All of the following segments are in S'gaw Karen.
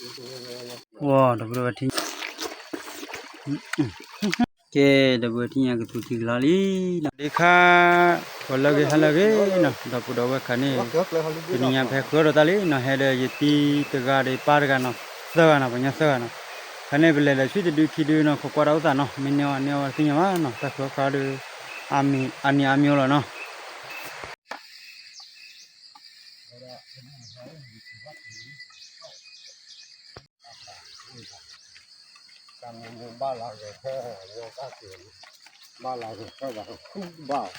ဝီၤ ဒီပုၢ်ဒီဝဲၢ်ထံၣ် ကဲ ဒီပုၢ်ဝဲၢ်ထံၣ်ညါကသူထံကလီလံနီၤ ဒ့ခါ ဂီၤလၢအဂ့ၤဟါလၢအဂ့ၤနီၤ ဒီပုၢ်ဒီဝဲၢ်ခါန့ၣ် တနံၤညါဖဲဃုာ်ဒီးတၢ်လံနီၤ ဟဲဒီးယတံၤတဂၤဒီးပၢ်တဂၤနီၤ သၢဂၤနီၤ ပှၤညီသၢဂၤနီၤ ခါန့ၣ် ပလဲၤဒီးဆံတဒုခံဒုနီၤ ခိးကွၢ်တၢ်အိၣ်သးနီၤ မ့ၢ်န့ၢ်အီၣ်န့ၢ်အီၣ်တသ့ၣ်ညါဘၣ်နီၤ တၢ်ဃုခါဒီး အါမံၤအါမံၤလီၤနီၤ ဘၣ်လၢဂဲၤဆၢ ဘၣ်လၢဂဲၤဆၢဘၣ်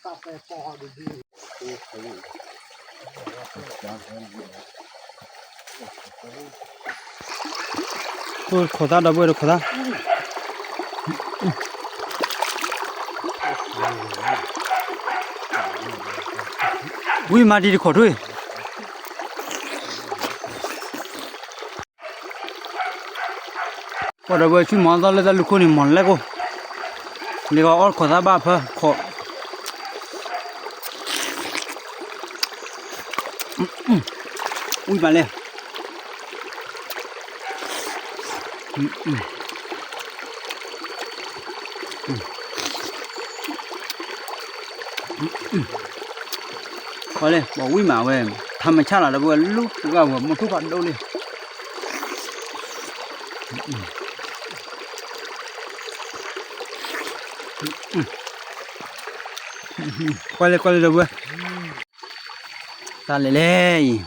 တၢ်ပဲဖီဒုဒု ခိၣ်သၣ်ဒီပုၢ်ဝဲၢ်တခိၣ်သၣ် ဝံၤမၤဒံးတခိၣ်ထွံၣ် ပှၤဒီပုၢ်ဝဲၢ်ဆူၣ်မီၤသီလၢတၢ်လူၢ်ခိၣ်န့ၣ် မီၤလဲၣ်ကိၣ် လၢအီၣ်ခိၣ်သၣ်ဘၣ်ဖၢခိၣ် ဝံၤမးလဲၣ် ပှၤလဲၣ် ပှၤဝံၣ်မးဝဲ ထးမဆၣ်လီၤ ဒီပုၢ်ဝဲၢ်လူၤပှၢ်ဝဲ မိၢ်ထူၣ်ဖးဒိၣ်လံ ကွၢ်လဲၣ် ကွၢ်လဲၣ် ဒီပုၢ်ဝဲၢ် တၢ်လဲၤလဲၣ်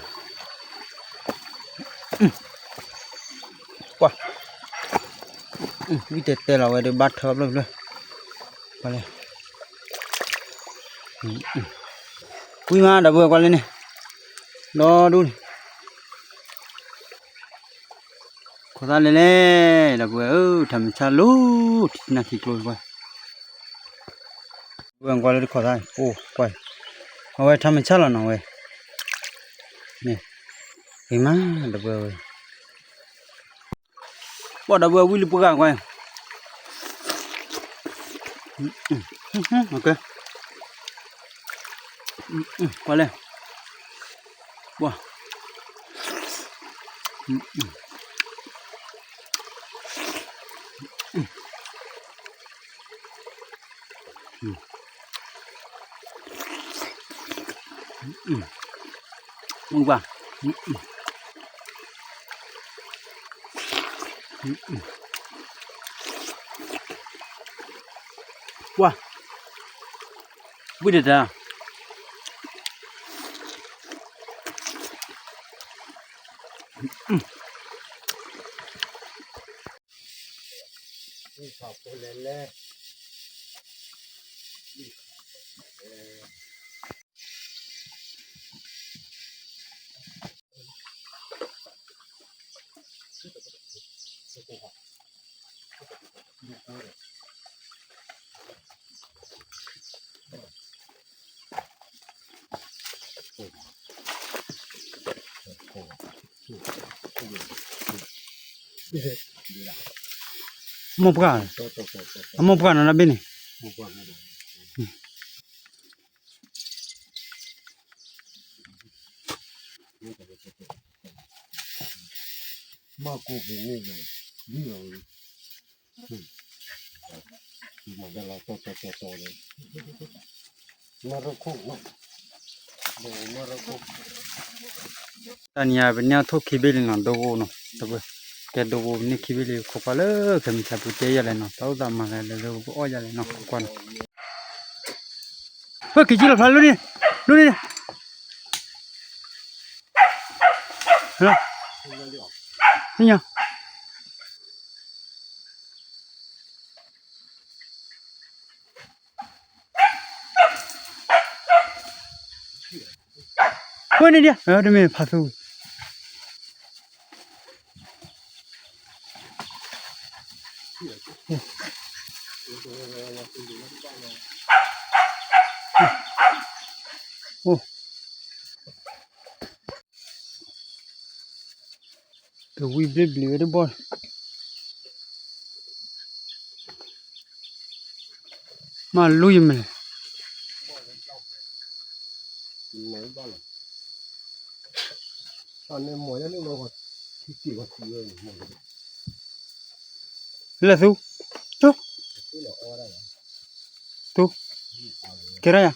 အံၤ ကွၢ် ဝံၣ်တဲတဲလီၤဝဲဒီး ဘၣ်ထၢဖျၢၣ်ဖျၢၣ် ကွၢ်လဲၣ် ဝံၣ်မး ဒီပုၢ်ဝဲၢ် ကွၢ်လဲၣ်န့ၣ် ဒီဒူၣ်န့ၣ် ခိၣ်သၣ်လဲၤလဲၣ် ဒီပုၢ်ဝဲၢ်ဧၢ ထးမဆၣ်လီၤ ထံနၢ်ထံကျိကွၢ် ဝဲကွၢ်လၢတခိၣ်သၣ် အိၣ်ကွၢ် အဝဲထးမဆၣ်လီၤနီၤဝဲ န့ၣ် ဂ့ၤမး ဒီပုၢ်ဝဲၢ် ပှၤဒီပုၢ်ဝဲၢ်ဝံၣ်လၢပှၢ်ကွၢ် ကွၢ်လဲၣ် ပှၤ မုၢ်ပှၢ် ပှၤ ဝံၣ်တတၢ် မိၢ်ပှၢ် အမိၢ်ပှၢ်နီၤ တၢ်ဘ့ၣ်န့ၣ် တနံၤအံၤ ပန့ၢ်အီၣ်ထိၣ်ခံဘ့ၣ်လံနီၤ ဒိဂိၢ်နီၤ တပှဲၤ ကဲဒိဂိၢ် ပန့ၢ်ခံဘ့ၣ်လံ ခိးကွၢ်လၢခဲမုၢ်ဆါပူၤတဲယၤလဲၣ်နီၤ တၢ်အိၣ်သးမၤလဲၣ် လဲၤလၢပအီၣ်ယၤလဲၣ်နီၤ ခိးကွၢ်နီၤ ပက့ၤကံလီၤဖျါလၢန့ၣ် လၢန့ၣ် လၢ ညါ ဝဲန့ၣ်ဒ် တမ့ၢ်ဖးသူ အိၣ် တဝံၣ်ဘျ့ဘျ့ဝဲတဘီၣ် မၤလူၤယမဲာ် မၤဘၣ်လီၤ လၢသူ, သူ, သူ, ကဲထီၣ်ယၤ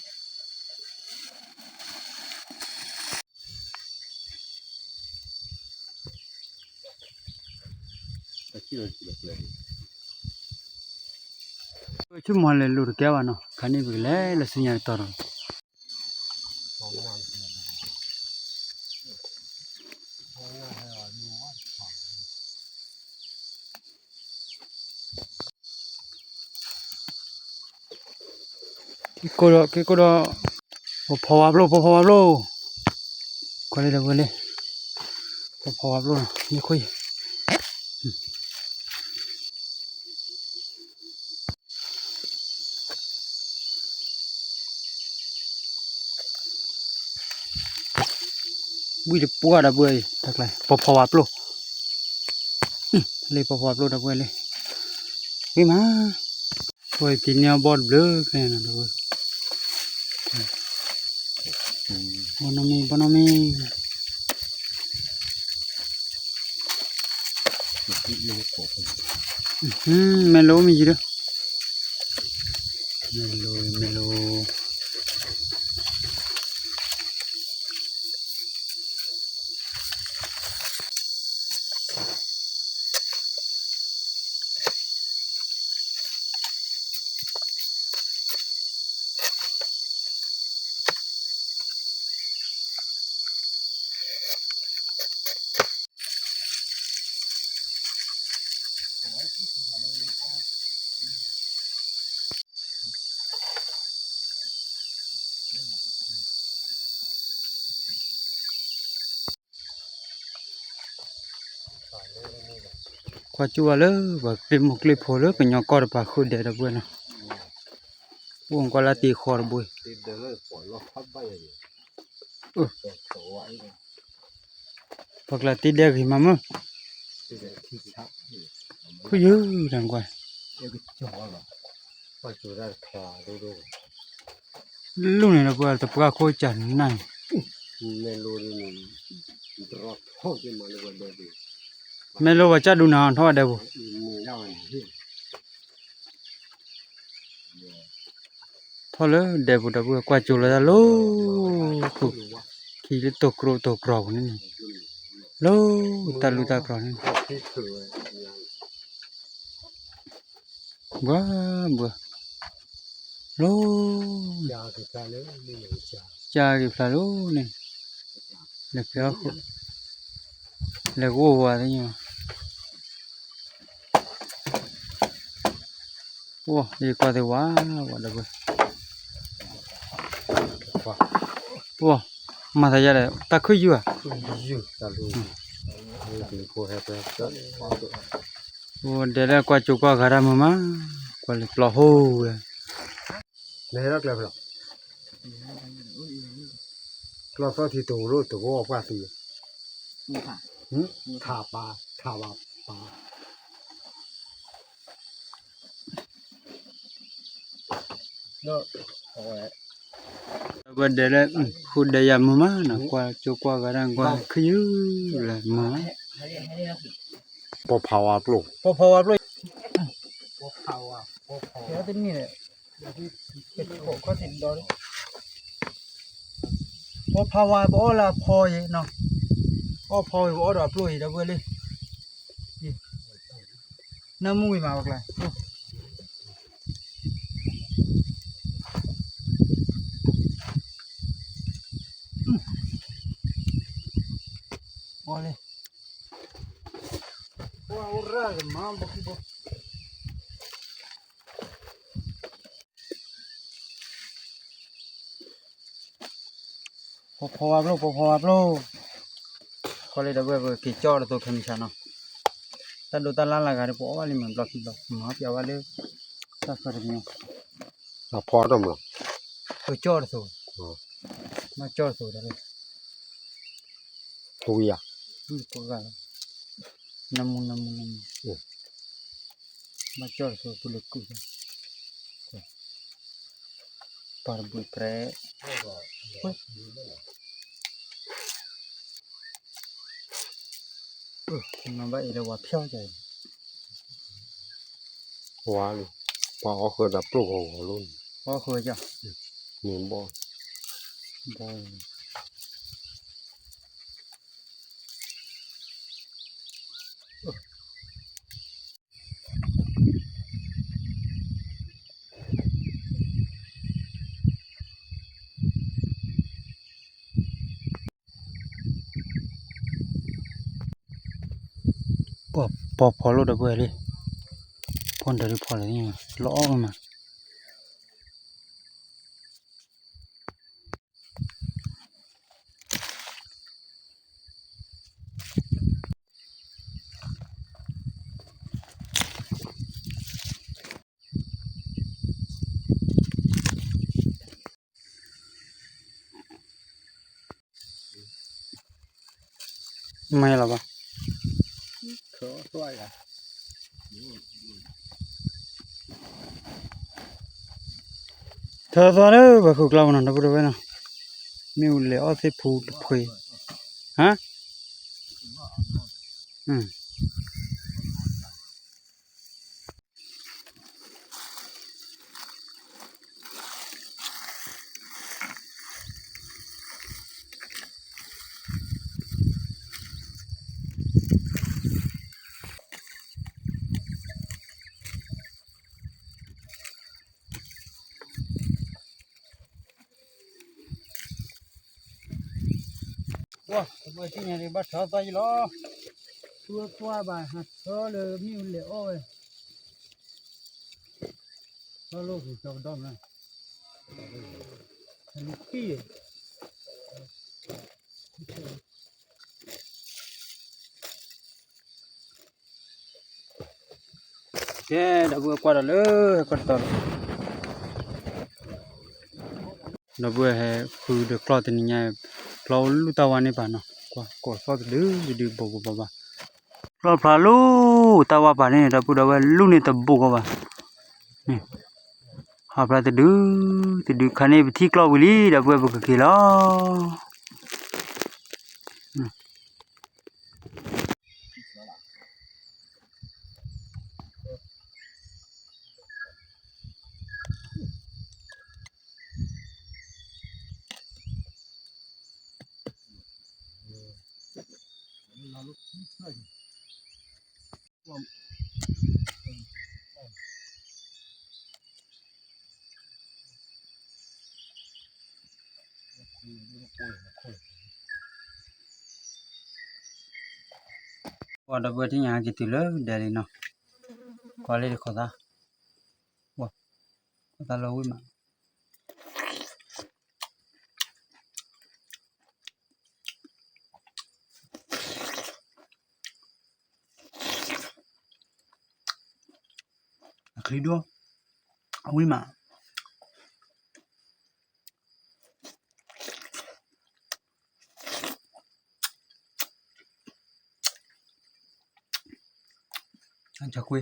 ဆ့ၣ်မီၤလဲၤလိာ်တကဲဘၣ်နီၤ, ခါန့ၣ်ပကလဲၤလၢဆူညါတတီၤဒီး က့ၤကိးဒီး က့ၤကိးဒီး, ပဖီဝါပျိ ပဖီဝါပျိ, ကွၢ်လၢဒီပုၢ်ဝဲၢ်လံ, ပဖီဝါပျိနီၤ မ့ၢ်ခိၣ်အံၤ ဝံၣ်တပှၢ်ဒီပုၢ်ဝဲၢ်အံၤ တၢ်ကျါ ပဖီဝါပျိ, လၢပဖီဝါပျိဒီပုၢ်ဝဲၢ်လံ, ဝံၣ်မး, ဝဲက့ၤန့ၢ်အီၣ်ဘီၣ်တဘျုးဖဲန့ၣ်နီၤဒီပုၢ်ဝဲၢ်, ဘီနီၢ်မ့ၢ် ဘီနီၢ်မ့ၢ် မဲလိမ့ၢ်ယံၤဒီး, မဲလိ မဲလိ ကွၢ်ကၠိဝဲလၢ ပှၤကျ့မိၢ်ကျ့ဖိလၢကညီကီၢ်တပၤဃုာ်ဒဲးဒီပုၢ်ဝဲၢ်နီၤ, အိၣ်ကွၢ်လၢတ့ဃီတဘိ, ပှၤကျါတ့ဒဲးဂ့ၤမးမ့ၢ်, ခုယုၢ်တၢ်ကွၢ် လူၢ်န့ၣ်ဒီပုၢ်ဝဲၢ် တပှၢ်ခိၣ်ကၢ်နၢ်န့ၣ်, မဲလိပှၤကၢ်ဒူနၤထီၣ်ဝဲဒဲပူၤ, ထီၣ်လၢဒဲပူၤဒီပုၢ်ဝဲၢ် ကွၢ်ကၠိလီၤတၢ်လီၤ, ခံလၢတိၢ်ကျိတိၢ်ကြီပူၤန့ၣ်န့ၣ်, လီၤတၢ်လူၢ်တၢ်ကြီန့ၣ်, ဘှၢဘှၢ, လီၤ, ကၢ်က့ၤဖျါလီၤန့ၣ်, လဲၤဖဲအီၣ်ဃုာ်, လဲၤကအိၣ်ဝဲသ့ၣ်ညါ, အိၣ် ယကွၢ်သ့ဝဲ ဝဲဒီပုၢ်ဝဲၢ်, အိၣ် မၤသးယါဒီး တၢ်ခုၣ်ယုၢ်ဧါ, အိၣ်ဒဲးလၢကွၢ်ကၠိကွၢ်ဂၤတၢ်မုာ်မး, ကွၢ်လၢပျီဟိဝဲ နဟဲထီၣ်ကျဲဖဲလဲၣ်, ကျီသီၣ်ထံတအိၣ်လိၣ်တဂီၢ်ပှၢ်သံ, ထးပာ် ထးပာ်ပာ်, ဒီး ဝဲဒဲးလၢ ဃုဒဲးယၤမုာ်မးနီၤ, ကွၢ်ကၠိကွၢ်ဂၤတၢ်ကွၢ်ခုၣ်ယုၢ်လၢမုာ်မး, ပဖးဝါပျိ, ပဖးဝါပျိ, ပဖးဝါ, ပဖးဝါ, ပဖးဝါ ပအီၣ်လၢအဖီအံၤနီၤ, အီၣ်ဖီဝံၤ ပအီၣ်ဒီးအပျိၢ်အံၤ ဒီပုၢ်ဝဲၢ်လံ, နၢမူဝံၤမး ပကျါ အီၣ်လံ, ပဖီဝါပျိ ပဖီဝါပျိ, ခီလံဒီပုၢ်ဝဲၢ် ပက့ၤကၠီၣ်တသိးခဲမုၢ်ဆါနီၤ, တၢ်ဒိးတၢ်လၢ်လၢဂၤဒီး ပအီၣ်ဘၣ်လံမး ဘျီခံဘျီ မၤပျးဝဲလၢ တၢ်ဖၢတမံၤ, အဖီတမံၤ, ပကၠီၣ်တသိး, ဘၣ်ကၠီၣ်တသိးဒီး ဝံၤယၤ, နမူနမူနမူ, ဘၣ်ကၠီၣ်တသိး ပလၢကုၢ်, ပှၤတဘှံးပြဲး, ပှၤ, ပှၤ, နဘၣ်အံၤလၢဝါဖျီၣ်ကၢ်အံၤ, ဝါလံ, ပှၤအီၣ်ဃၢတၢ်ပျိၢ်ဂီၤဂီၤလိၣ်န့ၣ်, အီၣ်ဃၢကၢ်, မ့ၢ်ဘီၣ်, ဘီၣ် ပီၢ်ဖီလိၣ်ဒီပုၢ်ဝဲၢ်လံ, ပီၢ်ဒၢးဒုးဖီလၢာ်, လီၤအီၣ်ဝဲမး. မ့ၢ်လီၤဘၣ်, ထၢသွါလၢပှၤခိၣ်ကျါမနီၤ ဒီပုၢ်ဒီဝဲၢ်နီၤ, မ့ၣ်အူလဲၤအီၣ်သ့ၣ်ဖူတဖှ့, ဟါ ဝါ တဘျီထံၣ်ညါဒ်ဘၣ်ထၢသွါယံလီၤ, ထၢသွါဘၣ် ဟးထၢလၢမ့ၣ်အူလဲၤအီၣ်ဝဲ, ထၢလိာ်က့ၤကၠီကဒီမး, နကံၣ် ကဲ ဒီပုၢ်ဝဲၢ်ကွၢ်ဒီးလၢ ဟဲကီၢ်တတီၤလီၤ, ဒီပုၢ်ဝဲၢ်ဟဲဃုဒီးကျီၢ်တနံၤညါ, ကျီၢ်လူၢ်တၢ်ဝါန့ၣ်ပာ်နီၤ, ကွၢ်ကိးသီၣ်တဒု တဒုဘိးဘိးဘၣ်ဘၣ်, ကျီၢ်ဖျါလူၢ်တၢ်ဝါပာ်န့ၣ် ဒီပုၢ်ဒီဝဲၢ်လူၢ်န့ၣ်တဘိးကီးဘၣ်, ဟးဖျါတဒု တဒုခါန့ၣ် ပထံၣ်ကျီၢ်ဝံၤလံ ဒီပုၢ်ဝဲၢ်ပကက့ၤလီၤ. ပှၤဒီပုၢ်ဝဲၢ်ထံၣ်ညါဟဲက့ၤတုၤလၢဒဲလံနီၤ, ကွၢ်လၢတခီသး, ဝါ, ခီသးလီၤဝံၣ်မး အချံဒိၣ်, အဝံၣ်မး, အကွ့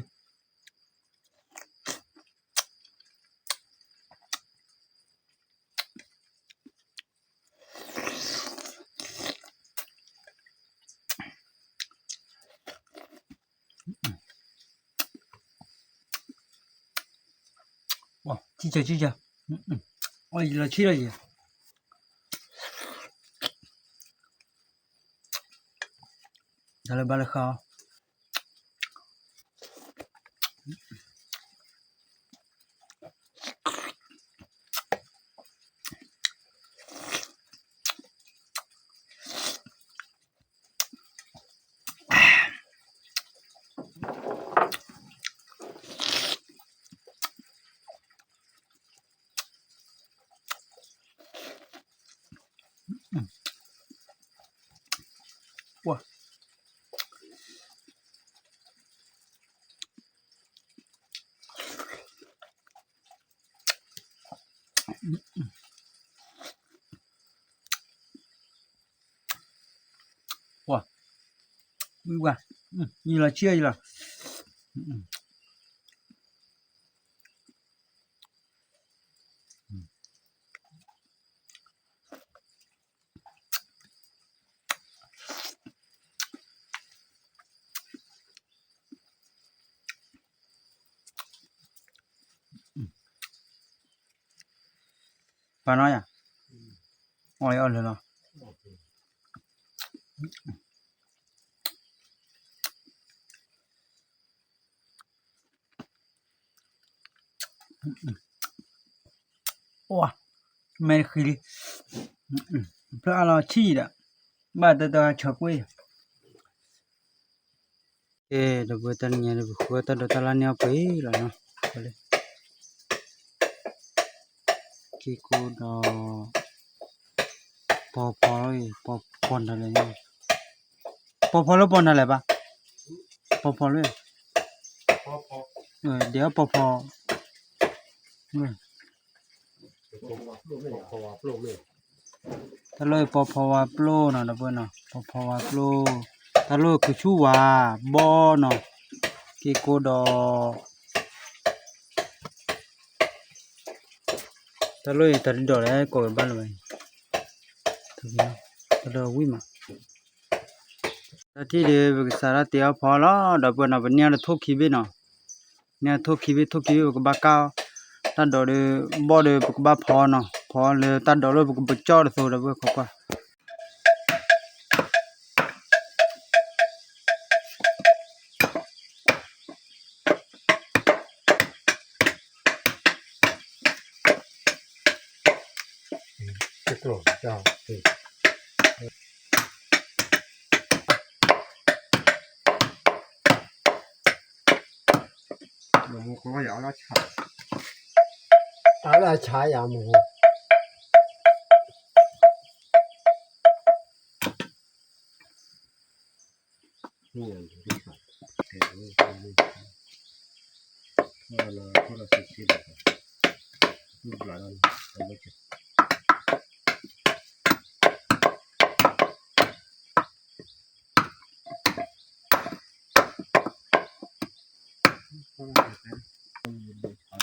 ဆံဆံဆံ, အီၣ်ယံာ်လီၤဆံလီၤယံာ်, တၢ်လၢဘၣ်လၢဃာ်အီၤ ပှၤ ပှၤ ဝံၤဝါ ယံာ်လီၤဆံယံာ်လီၤ ပ ပာ်နီၢ်ယၤ, အီၣ်အီၣ်လၢာ်လီၤ. အိၣ်, မဲာ်တဃံလံ, ဖျၢၣ်အါလီၤဆံၣ်ဒီး, ဘၣ်တၢ်တၢ်ဆၢကွံာ်, ကဲ ဒီပုၢ်ဝဲၢ် တနံၤညါဒီး ပဃုအီၣ်တၢ်ဒိးတၢ်လၢ်န့ၢ်အီၣ်ပှဲၤလီၤနီၤ, က့ၤကိဒီး ပီၤဖီလီၤအံၤ, ပီၤဖီနၤလဲၣ်, ပီၤဖီလၢပီၤနၤလဲၣ်ဘၣ်, ပီၤဖီလၢ, ဒ်အီၣ်ပီၤဖီ, တၢ်လီၢ်အံၤပီၤဖီဝါပျိၢ်နီၤ ဒီပုၢ်ဝဲၢ်နီၤ, ပီၤဖီဝါပျိၢ်, တၢ်လီၢ်ခုၣ်ဆူၣ်ဝါဘီနီၤ, က့ၤကိဒီး တၢ်လီၢ်အံၤတၢ်ဒ်ဒီးလဲၣ် ကိးက့ၤဘၣ်လၢၤဘၣ်အံၤ, တၢ်လီၢ်ဝံၣ်မး, တၢ်ထံၣ်ဒီး ပကစးထီၣ်တ့အီၣ်ဖီလီၤ ဒီပုၢ်ဝဲၢ်နီၤ, ပန့ၢ်အီၤတထိၣ်ခံဘ့ၣ်နီၤ, န့ၢ်အီၤထိၣ်ခံဘ့ၣ် ထိၣ်ခံဘ့ၣ် ပကဘၣ်ကၢ်အီၤ, တၢ်ဒိးဒီး ဘီၣ်ဒီး ပကဘၣ်ဖီနီၤ, ဖီလၢတၢ်ဒိးလၢပကပကၠီၣ်တသိး ဒီပုၢ်ဝ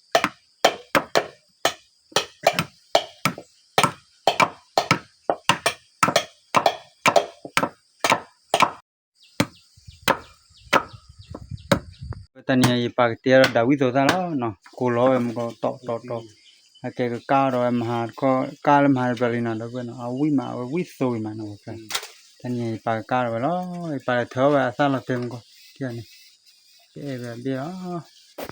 ဲၢ် ခိးကွၢ် တၢ်လၢအဆါယၤမ့ၢ် တနံၤအံၤ ယပာ်ကတဲဒီးဒၣ်ဝံၣ်သိးသၣ်လီၤနီၤ, ကိးလီၤဝဲမ့ၢ်ကီး တီတီတီ, အကဲကကၢ်ဒီးဝဲမဟါတခီ ကၢ်လၢမဟါတပျၢၤလံနီၤ ဒီပုၢ်ဝဲၢ်နီၤ, အဝံၣ်မး အဝဲဝံၣ်သိးဂ့ၤမးနီၤ, တနံၤအံၤ ယပာ်ကကၢ်ဒီးဝဲလီၤ, ယပာ်လဲၤထၢအီၣ်ဝဲအသၣ်လီၤတဲာ်မ့ၢ်ကီး ထံၣ်န့ၣ်, ကအဲၣ်ဝဲအဘ့ၣ်လီၤ,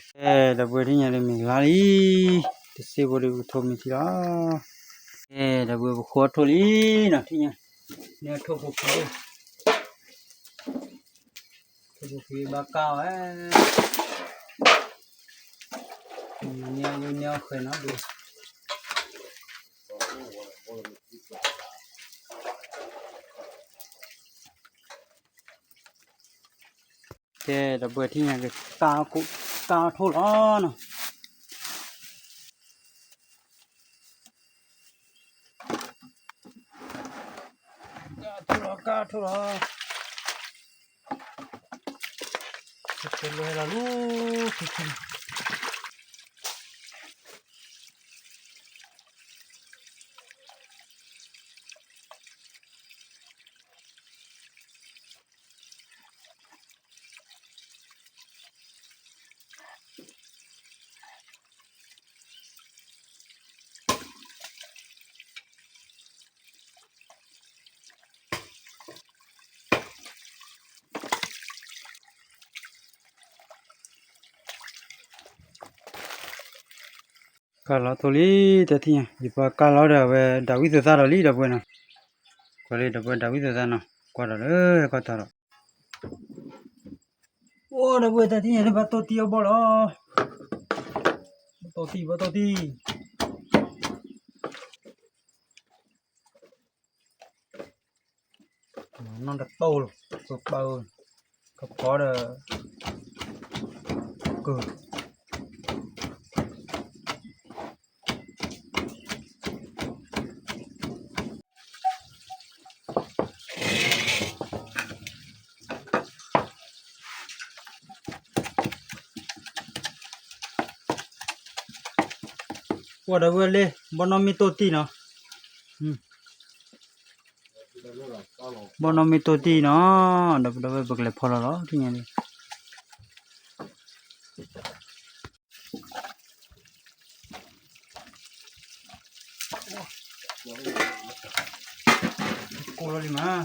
ကဲ ဒီပုၢ်ဝဲၢ် ထံၣ်ညါဒီးမ့ၢ်လါလံ, တစ့ဖိဒီးပကထိးမ့ၢ်ထံလီၤ, ကဲ ဒီပုၢ်ဝဲၢ် ပဃိအီၣ်ထိၣ်လံနီၤ ထံၣ်ညါ, န့ၢ်အထိၣ်ဖိခံ ထိၣ်ဖိခံဘၣ်ကၢ်ဝဲ, န့ၢ်အဝံၣ်န့ၢ်အီၣ်ဃဲနီၤဒုး, ကဲ ဒီပုၢ်ဝဲၢ် ထံၣ်ညါက့ၤ ကၢ်ထိၣ်လီၤနီၤ. ကၢ်ထိၣ်လီၤ ကၢ်ထိၣ်လီၤ. ကဲလီၤလီၤ ထံထံ ကၢ်လီၤထိၣ်လံ တထံၣ်ညါ ယပှၤကၢ်လီၤဒီးအဝဲဒၣ်ဝံၣ်သိးသၣ်ဒီးလံ ဒီပုၢ်ဝဲၢ်နီၤ. ကွၢ်လံ ဒီပုၢ်ဝဲၢ်ဒၣ်ဝံၣ်သိးသၣ်နီၤ ကွၢ်ဒီးလၢကီၢ်ထီၣ်ဒီး အိၣ် ဒီပုၢ်ဝဲၢ် တထံၣ်ညါ ဘၣ်တိၢ်တံၢ်အီၣ်ဘီၣ်လီၤ. ဘၣ်တိၢ်တံၢ် ဘၣ်တိၢ်တံၢ် နီၢ်တတိၢ်လီၤ ပပာ် ကဖီဒီး ကုၢ် ကွၢ်ဒီပုၢ်ဝဲၢ်လံ ဘီၣ်နီၢ်မ့ၢ်တိၢ်တံၢ်နီၤ. ဘီၣ်နီၢ်မ့ၢ်တိၢ်တံၢ်နီၤ ဒီပုၢ်ဝဲၢ် ပကလဲၤဖီလီၤလီၤ ထံၣ်ညါလံ. ကိၢ်လီၤလံမး,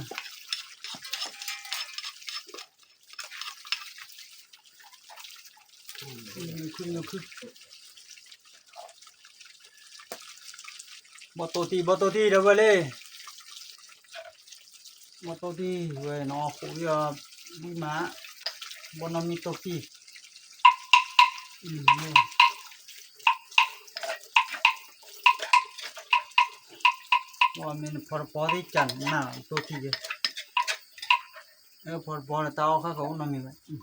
ဘီၣ်တိၢ်တံၢ် ဘီၣ်တိၢ်တံၢ် ဒီပုၢ်ဝဲၢ်လံ, ဘီၣ်တိၢ်တံၢ်ဝဲနီၤ ဃိးဝံၤအီၤ ဝံၣ်မး, ဘီၣ်နီၢ်မံတိၢ်တံၢ်, မ့ၢ်နဖီတပီသ့ၣ်ကၢ်နၢ်တိၢ်တံၢ်ယဲ, ဖီတပီန့ၣ် တၢ်အီၣ်ဃၣ်ဃၢၤအိၣ်နီတမံၤဘၣ်.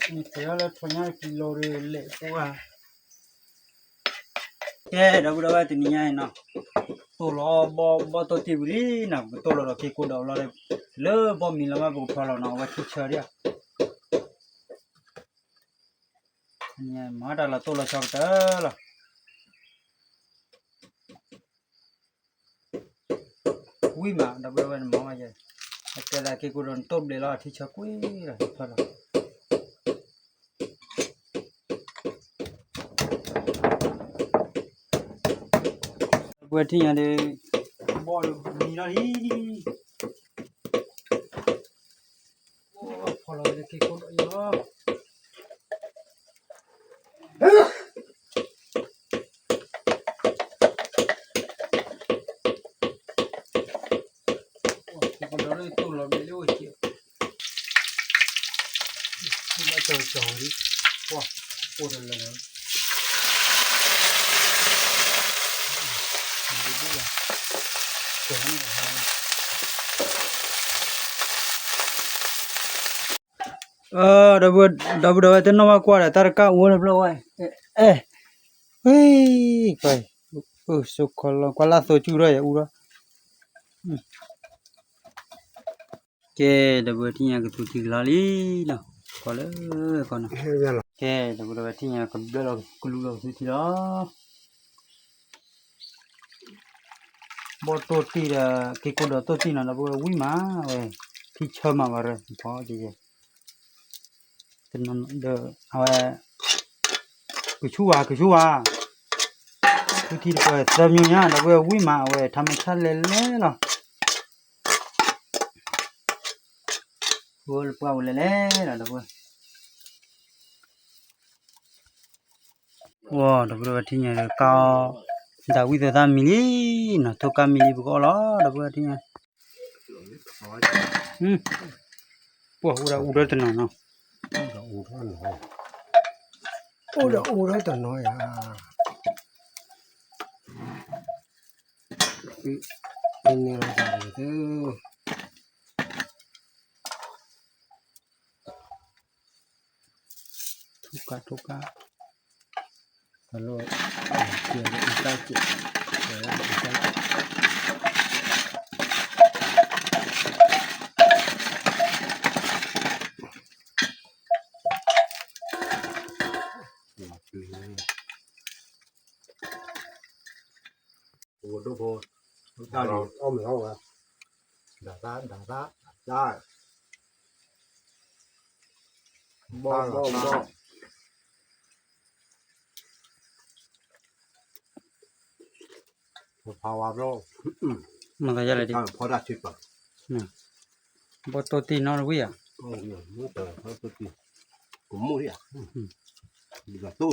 နကဲလၢထီညါကံလိၤဒီးလဲၤကိးဂၤ, ကဲ ဒီပုၢ်ဒီဝဲၢ် တနံၤညါအံၤနီၤ, တိၢ်လီၤဘီၣ်တိၢ်တံၢ်ဝံၤလံနီၤ, ပကတိၢ်လီၤဒီးက့ၤကိးဒီးလီၤဒီး, လၢဘီၣ်မံၤလီၤမး ပကဖီလီၤနီၤ အဝဲထံဆၢဒံးဧါ, မၤတၢ်လီၤတိၢ်လီၤဆီကတၢၢ်လီၤ. ဝံၣ်မး ဒီပုၢ်ဒီဝဲၢ် နမၤမးယဲ, အတဲသးက့ၤကိးဒီးနတိၢ်ဘျဲးလီၤ အထံဆၢကွံာ်လီၤ ဖၢလီၤ. ဒီပုၢ်ဝဲၢ်ထံၣ်ညါဒီး, ဘီၣ်ဒီးမံလီၤလံ, ဖီလီၤဝဲလၢက့ၤကိးဒီးအံၤလီၤ. က့ၤကိးဒီးလၢတိၢ်လီၤဘျဲးလၢအိၣ်က့ၤ, ဘၣ်ကၠီကၠီလံ, ပှၢ်, အိၣ်ဒီးလၢ ဒီပုၢ်ဒီဝဲၢ် တနီၣ်ဘၣ်ကွၢ်ဒီး တၢ်တကၢ်အိၣ်လၢဖျၢၣ်ဝဲ, အဲ, ဝံ, ကွၢ်လၢသိကၠူထီၣ်ယအူထီၣ်, ကဲ ဒီပုၢ်ဝဲၢ်ထံၣ်ညါ ကသူထံကလီၤလံနီၤ, ကွၢ်လၢကီၢ်နီၤ, ကဲ ဒီပုၢ်ဒီဝဲၢ်ထံၣ်ညါ ကဘျၢလီၤကလူလီၤကသူထံလီၤ. ဘီၣ်တိၢ်တံၢ်ဒီး က့ၤကိးဒီးတိၢ်တံၢ်နီၤ ဒီပုၢ်ဝဲၢ်ဝံၣ်မးဝဲ, ထံဆၢမးဘၣ်ရၢ ဖီကဲကဲ, ဒီးအဝဲ, ကဆူၣ်ဝါ ကဆူၣ်ဝါ, ထူထံတပၢၤသၢမံၤညါ ဒီပုၢ်ဝဲၢ်ဝံၣ်မး အဝဲထါမ့ၢ်ဆၣ်လဲၤလဲၤလီၤ. ဝဲလၢပှၢ်ဝဲလဲၤလဲၤလီၤ ဒီပုၢ်ဝဲၢ် ဝဲ ဒီပုၢ်ဒီဝဲၢ်ထံၣ်ညါဒီးကါအီၤ, ဒၣ်ဝံၣ်သၢသၣ်မံၤလံနီၤ ထိၣ်ကါမံၤလံ ပကအီၣ်လီၤ ဒီပုၢ်ဝဲၢ်ထံၣ်ညါ, ပှၢ်အိၣ်ဒၣ်အူဒီတနီၤနီၤ, အိၣ်ဒီးအူဒီတနီၤယါ, န့ၣ်လီၤ ထိၣ်ကါ ထိၣ်ကါ, လၢ, အံၤတၢ်စဲး, အံၤတၢ်စဲး, အိၣ်ဒိၣ်ဖိ, တၢ်လီၤအီၣ်မ့ၤအီၣ်ဝဲ, ဒၣ်သၣ် ဒၣ်သၣ်, ဒၣ်သၣ်, ဘီၣ် ဘီၣ် ဘီၣ်, ဖးဝါဘီၣ်, မၤသးယၤလဲၣ်ဒ်, ဖီတၢ်ဆံပၤ, ဘီၣ်တိၢ်တံၢ်နီတဝံၣ်ဧါ, ကမူၣ်ဧါ, ဒ်သိးတိၢ်လီၤလီၤ,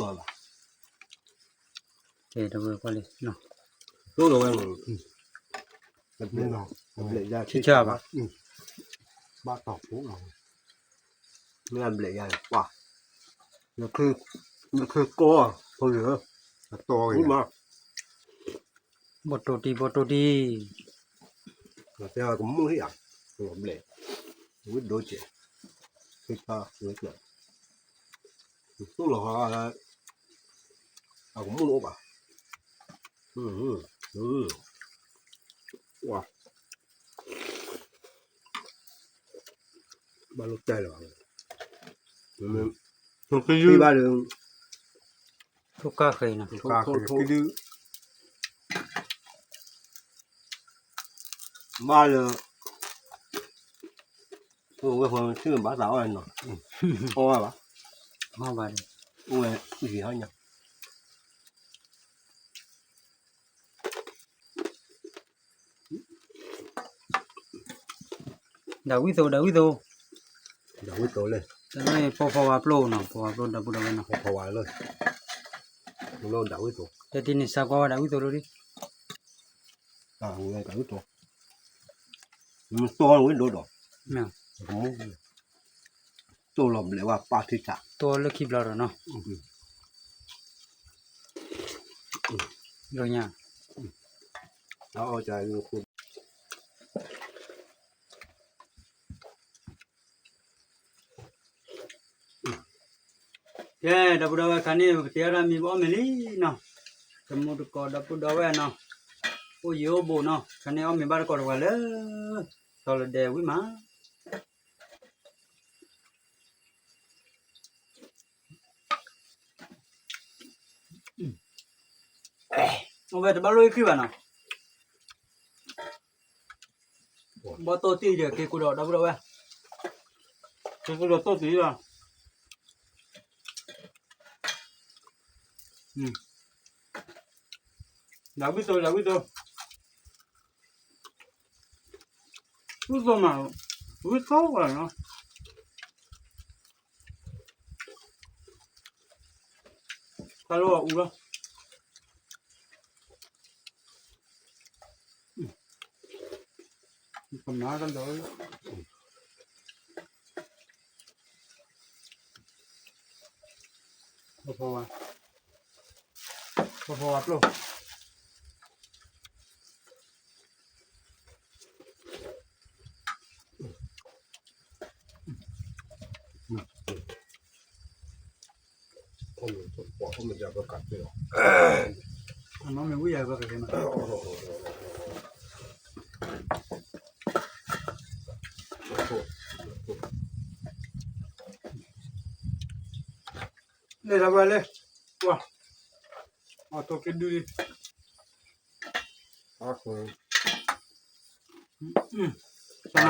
ကဲ ဒီပုၢ်ဝဲၢ်ကွၢ်လံ, တိၢ်လီၤဝဲ, အဘျဲၣ်ယါ ထံဆၢဘၣ်, ဘၣ်တီၤဖိလီၤ, မ့ၢ်အဘျဲၣ်ယါန့ၣ် ပှၢ်, လၢချ့ကိး, ဖိလၢ, အတီၤဂ့ၤမး, ဘီၣ်တိၢ်တံၢ် ဘီၣ်တိၢ်တံၢ်, တဲကမူၣ်ဟံၣ်ဧါ, ဘျဲၣ်, ဝံၣ်ဒိၣ်စဲး, ဝံၣ်ကျၢၤ, တိၢ်လီၤဃီ, အကမူၣ်တအိၣ်ဘၣ်, ဝါ, ဘၣ်လိၣ်တဲလီၤ, ဘၣ်လၢ, ထိၣ်ကါဃဲၤနီၤ, ထိၣ်ကါဃဲၤ, ဘၣ်လၢ, ဝဲဃီဆ့ၣ်ဘၣ်သးအီၣ်နီၤ, အီၣ်ဘၣ်, အီၣ်ဘၣ်, အိၣ်ဝဲ, ဟီညါ, ဒၣ်ဝံၣ်သိး ဒၣ်ဝံၣ်သိး, ဒၣ်ဝံၣ်သိးလဲၣ်, တၢ်လၢပိာ်ဖီဝါပျိနီၤ, ပိာ်ဖီဝါပျိ ဒီပုၢ်ဒီဝဲၢ်နီၤ, ပိာ်ဖီဝါလၢ ဒၣ်ဝံၣ်သိး, တၢ်တနံၤစးကွၢ်ဝဲဒၣ်ဝံၣ်သိးလီၤဒ်, ဒၣ်ဝံၣ်သိး, မ့ၢ်တိၢ်ဝံၣ်ဒိၣ်ဒီး, တိၢ်လီၤဘျဲးဝဲပၢ်ထံဆး, တိၢ်လၢခံဘျီဒီးနီၤ, လီၤညါ ကဲ ဒီပုၢ်ဒီဝဲၢ် ခါန့ၣ် ပကတဲအီၤတၢ်မံၤ ပအီၣ်မ့ၤလံနီၤ, တမူတကိးဒီပုၢ်ဒီဝဲၢ်နီၤ, အိၣ်ယံၤအိၣ်ဘူးနီၤ, ခါန့ၣ်အီၣ်မ့ၤဘၣ်တကိးတဝဲလၢ စီၤလဒဲဝံၣ်မး အဝဲတဘၣ်လိၣ်အံၤခံဘၣ်နီၤ, ဘီၣ်တိၢ်တံၢ်ဒီး က့ၤကူဒီး ဒီပုၢ်ဒီဝဲၢ်, က့ၤကူဒီးတိၢ်တံၢ်လီၤ, ဒၣ်ဝံၣ်သိး ဒၣ်ဝံၣ်သိး, ဝံၣ်သိးမး, ဝံၣ်သိးဝဲနီၤ ဖးလီၤအူလီၤ, ကမၤကဒီး, ဖီဖီဝါ, ဖီဖီဝါပျိၢ် လဲၤဒီးဝဲလဲၣ်, ပှၤ, အထိၣ်က့ဒုလံ,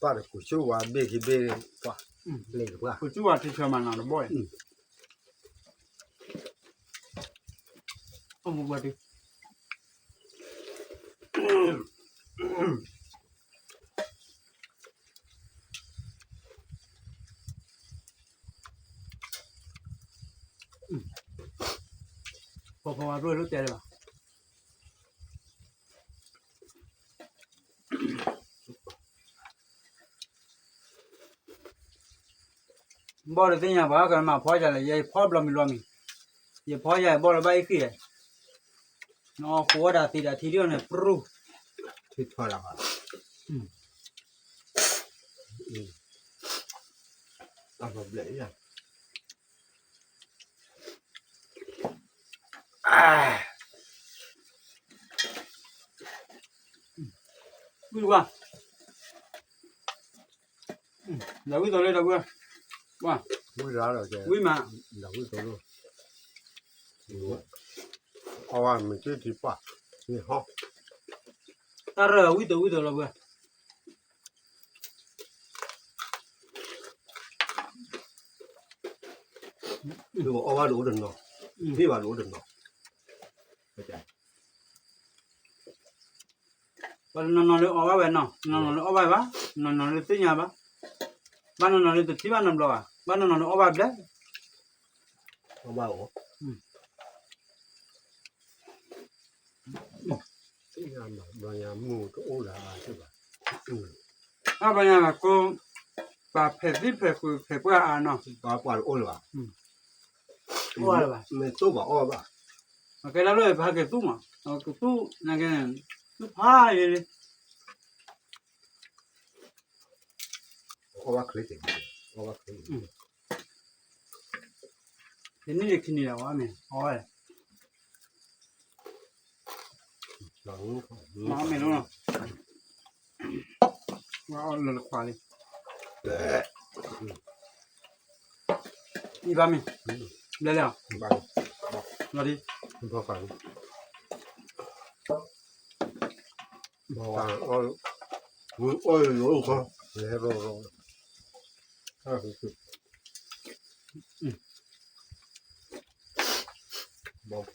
ပၢ်တကူၣ်ဆူၣ်ဝါဘ့ၣ်က့ၤဘ့ၣ်, ပှၤ, ကူၣ်ဆူၣ်ဝါထံဆၢမးနီၤတဘီၣ်အံၤ, အမူပှၤတံၢ် ဖီဖီဝါပျိၢ်လၢတဲလၢၤဘၣ်, ဘီၣ်တသ့ၣ်ညါပှၤ ကမၤဖီယၤလဲၣ်, ယဖီဘျီမံၤဘျီမံၤ, ယဖီယၤဘီၣ်လၢဘၣ်အံၤဃံ, နအီၣ်ဃိဝဲဒၣ်သံဒၣ်ထံဒ်အီၤန့ၣ် ပြူၢ်, ထံထီၣ်ဒၣ်ဘၣ်, တၢ်ဘျဲၣ်ယၤ ဝံၣ်ဝါ, ဒၣ်ဝံၣ်သိးလၢဒၣ်ဝံၣ်, ဝံၣ်မး, ဒၣ်ဝံၣ်သိးလၢ, အဝဲမ့ၢ်က့ၤထံပၢ်, တၢ်ရၢၣ်ဝံၣ်သိးဝံၣ်သိးလီၤဝဲ အီၣ်ဘၣ်ဒိၣ်တနီၤ, ဟ့ၣ်ဘၣ်ဒိၣ်တနီၤ, ပှၤတနီၤနီၤလၢအီၣ်ဘၣ်ဝဲနီၤ, နီၤနီၤလၢအီၣ်ဘၣ်ဘၣ်, နီၤနီၤလၢသ့ၣ်ညါဘၣ်, ဘၣ်နီၤနီၤလၢတထံၣ်ဘၣ်နီတဘျီဘၣ်, ဘၣ်နီၤနီၤလၢအီၣ်ဘၣ်ဘျဲၣ်, အီၣ်ဘၣ်အိၣ် အဘျီညါမုၢ်တအိၣ်လၢၤဘၣ်, ပှၤဖဲးသံဖဲးဃုာ်ဖဲးပှၢ်အါနီၤ, ပှၤပှၤတအိၣ်လၢၤဘၣ်, အိၣ်လၢၤဘၣ်, မ့ၢ်သိၣ်ဘၣ်အီၣ်ဘၣ်, အကဲဒၣ်လၢပဟဲက့ၤသူၣ်မး, ကသူၣ်န့ၣ်ကဲ, သူၣ်ဖးယံၤလံ, အီၣ်ဘၣ်ချ့, အီၣ်ဘၣ်ချ့, တနံၣ်န့ၣ်ခံနံၤလီၤဝဲမ့ၢ်, အီၣ်ဝဲ မ့ၢ်လီၤ, လၢတခွါလံ, အံၤဘၣ်မ့ၢ်, ဘျဲၣ်လဲၣ်, လီၤဒံး,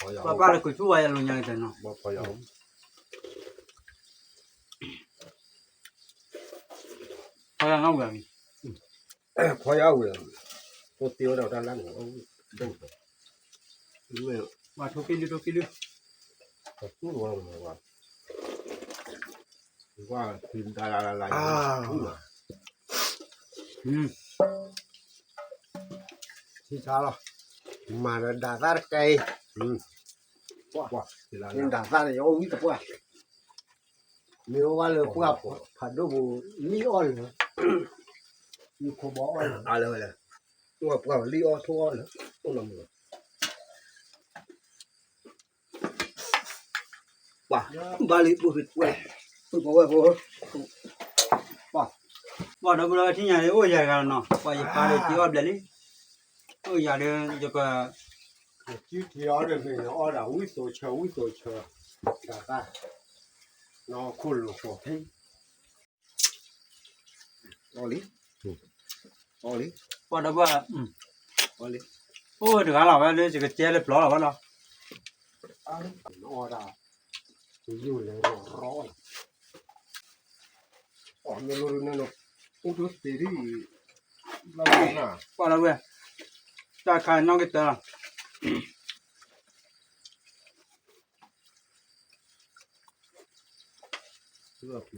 ပှၤပၢ်လၢကူၣ်ဆူၣ်ဝါယၤလိာ်ညါကတဲနီၤ, ဘီၣ်ဖီယၤ, ဖီယါဝဲ, ဖိသ့ဝဲဒၣ်တၢ်လၢ်န့ၣ်, ဝါထိၣ်က့ၤလုၢ် ထိၣ်က့ၤလုၢ်, ဝါ, ဝါ, ထံဆါလီၤ, မၤဒီးဒၣ်သၣ်တကဲအံၤ, ဒၣ်သၣ်န့ၣ် ယအီၣ်ဝံၣ်တပှၢ် မ့ၢ်အိၣ်ဘၣ်လၢပှၢ်ဖးဒိၣ်ပူၤ လံၣ်အီၣ်လၢာ်, ယခိၣ်ဘီအီၣ်လၢာ်, အါလၢဝဲလဲၣ်, ပှၢ်ပှၢ်လံၣ်အီၣ်ထိၣ်အီၣ်လၢာ်, အိၣ်လီၤမုၢ်လီၤ, ပှၢ်, ဘၣ်လံ ပုၢ်ဖံးဝဲ, ပုၢ်ဖံးဝဲဖိ, ပှၢ်, ပှၢ်ဒီပုၢ်ဒီဝဲၢ်ထံၣ်ညါ အိၣ်ယၤဂၤလီၤနီၤ, ပှၢ်ယပၢ်ဒီးက့ၤအီၣ်ဘျဲၣ်လံ, အိၣ်ယၤဒီးယက ကထံၣ်အီၤဒီး မ့ၢ်အီၣ်ဒၣ်ဝံၣ်သိးဆၢ ဝံၣ်သိးဆၢ, ဒၣ်သၣ်,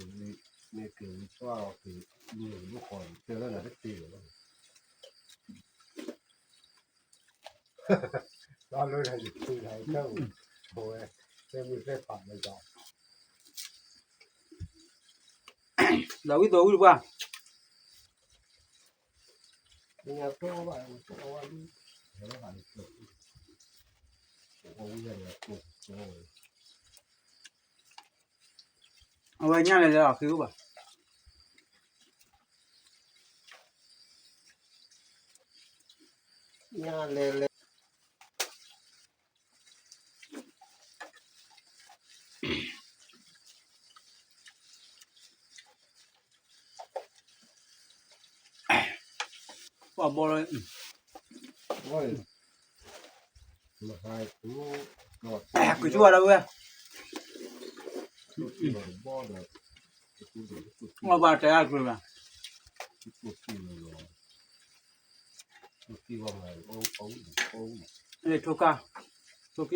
နီၢ်ခိၣ်လိာ်ဃီၤဖဲ, အီၣ်လံ, အီၣ်လံ, ပှၢ်ဒီပုၢ်, အီၣ်လံ, အိၣ်တဂၤလီၤဝဲလၢ ယကကဲလၢပျီလီၤဝဲလီၤ, အီၣ်ဒၣ်, ယိၣ်လဲၤရီၤရီၤလီၤ, အီၣ်မ့ၢ်လိၣ်န့ၣ်နီၤ, အိၣ်တသ့ဒ်, ပှၢ်လီၤဝဲ, တၢ်ခါနီၣ်ကတၢၢ်လီၤ ဒီးဝံၣ်သိးဝံၣ်တပှၢ်, အဝဲညၣ်လဲၤလဲၤအီၤဃ့အိၣ်ဘၣ်, ညၣ်လဲၤလဲၤ ပှၢ်ဘီလီၤ, ကစူၢ်ဝဲဒီပုၢ်ဝဲၢ်, အီၣ်ဘၣ်တဲအါကျိၤဘၣ်, ထိၣ်ကါ, ထိၣ်ကံဒ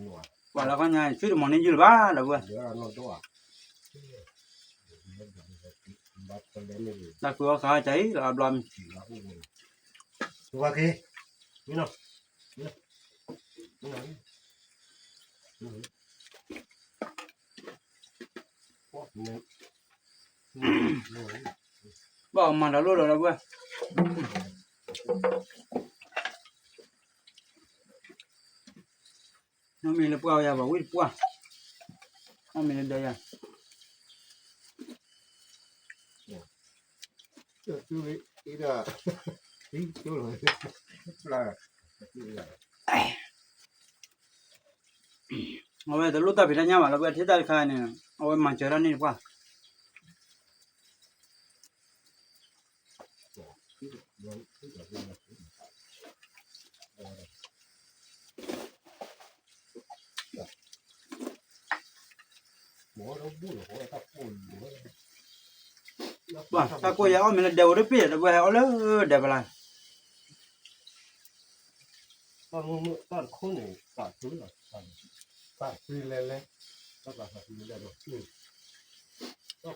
ု, ပှၤလၢခီညါ ဆူတမီၤန့ၢ်ယုၢ်လၢၤဘၣ် ဒီပုၢ်ဝဲၢ်, တၢ်ဃုအီၣ်ဃာ်အီၣ်ကၢ်အံၤ လၢအဘျီမ့ၢ် ဘၣ်အီၤမၤတၢ်လိၣ်ဒီး ဒီပုၢ်ဝဲၢ်, နီၢ်မ့ၢ်လၢပှၢ်ဝဲယၤဘၣ်ဝံၣ်တပှၢ်, နီၢ်မ့ၢ်လၢဒီးယၤ အဝဲတလိၣ်တၢ်ဖံးတၢ်ညၣ်ဘၣ် လၢပှဲၤထံတၢ်တခါန့ၣ် အဝဲမၤစၢၤတၢ်န့ၣ်တပှၢ် ပှၤ တၢ်ကိၢ်ယဲအီၣ်မ့ၢ်လၢဒဲဝဲတပ့ၢ် ဒီပုၢ်ဝဲၢ်ဟဲအီၣ်လၢဒဲဖဲလဲၣ် တၢ်ခိၣ်န့ၣ် တၢ်ဖုလဲၣ်လဲၣ် တၢ်ဖုလဲၣ် တၢ်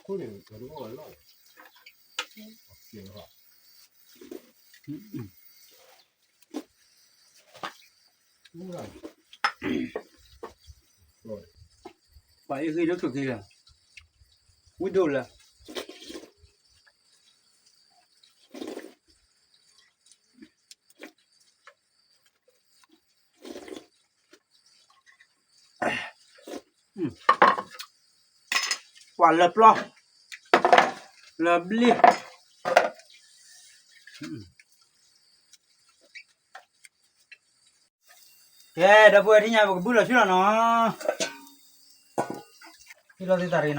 ခိၣ်န့ၣ် တၢ်ဒုးအီၣ်ဝဲလီၢ် ပှၤအံၤဃ့ဒိၣ်တုၤက့ၤလၢ ဝံၣ်ဒိၣ်လၢ ပှၤလၢပျီ လၢဘျ့ၣ် ကဲ ဒီပုၢ်ဝဲၢ်ထံၣ်ညါ ပကဘုၣ်လီၤဆူလီၤနီၤ ထံၣ်လီၤသုသးရ့နီၤ ဟံ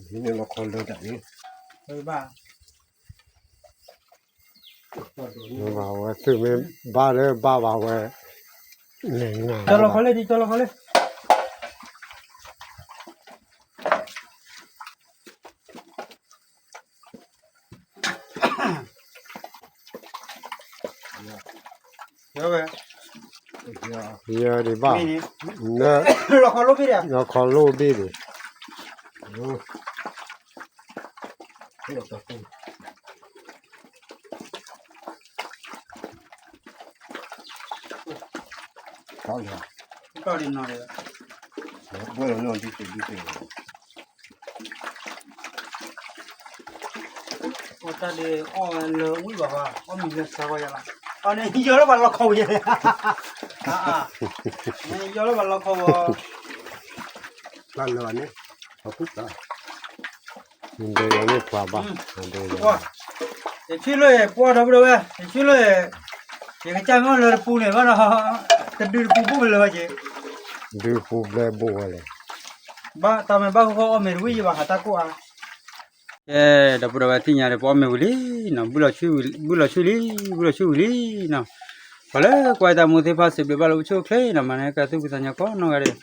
းန့ၢ်လီၤခီလၢတၢ်န့ၣ် ဘၣ်ဝဲသုမ့ၢ်ဘၣ်လၢဘၣ်ဘၣ်ဝဲ လဲၤငါ ကၠီလီၤခီလၢဒ် ကၠီလီၤခီလၢ ယဒံးဘၣ် လီၤခီလိၣ်ဘ့ၣ်ဒီး လီၤခီလိၣ်ဘ့ၣ်ဒီး တၢ်ဒ်အီၣ်လၢ အီၣ်မ့ၤလၢစါဝဲယၤလီၤ အန့ၣ် ယီၤလၢပှၤလီၤခီဝဲယၤ ယီၤလၢပှၤလီၤခီဝဲ တၢ်လၢန့ၣ် အကူၣ်တၢ် ဒ်လီၤန့ၣ်ပှၤဘၣ် ယဆ့လၢပှၤဒီပုၢ်ဒီဝဲၢ် ယဆ့လၢ ယကစၢ်မ့ၢ်လၢတပူၤန့ၣ်ဘၣ်နီၤ တဒုတပူၤဘိၣ်ဝဲလၢၤဘၣ်က့ၤ ဒုပူၤဘျဲဘိၣ်ဝဲလဲၣ် ဘၣ်တၢ်မ့ၢ်ဘၣ်ဃီဃီအီၣ်မ့ၤတဝံၣ်ယဘၣ်ဟးတၢ်ကိၢ်အါ ကဲ ဒီပုၢ်ဒီဝဲၢ်သ့ၣ်ညါဒီး ပအီၣ်မ့ၤဝံၤလံနီၤ ဘုလီၤဆူၣ်လံ ဘုလီၤဆူၣ်ဝံၤလံနီၤ ပှၤလၢကွၢ်တၢ်မူသ့ၣ်တဖၣ်စံးဘျုးဘၣ်လၢအိၣ်ဆူၣ်အိၣ်ချ့နီၤ မၤနၢၤကဲသုပသးညီကိးနီၢ်ဂၤဒဲး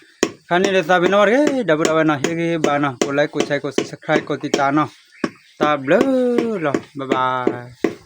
ခါန့ၣ်ဒီးသးပ့ၤနီၣ်ဘၣ်တဂ့ၤ ဒီပုၢ်ဒီဝဲၢ်နီၤ ဟ့ၣ်ဂံၢ်ဟ့ၣ်ဘါနီၤ ကိး like ကိး share ကိး subscribe ကိး ติดตาม နီၤ တၢ်ဘျုးလီၤ bye bye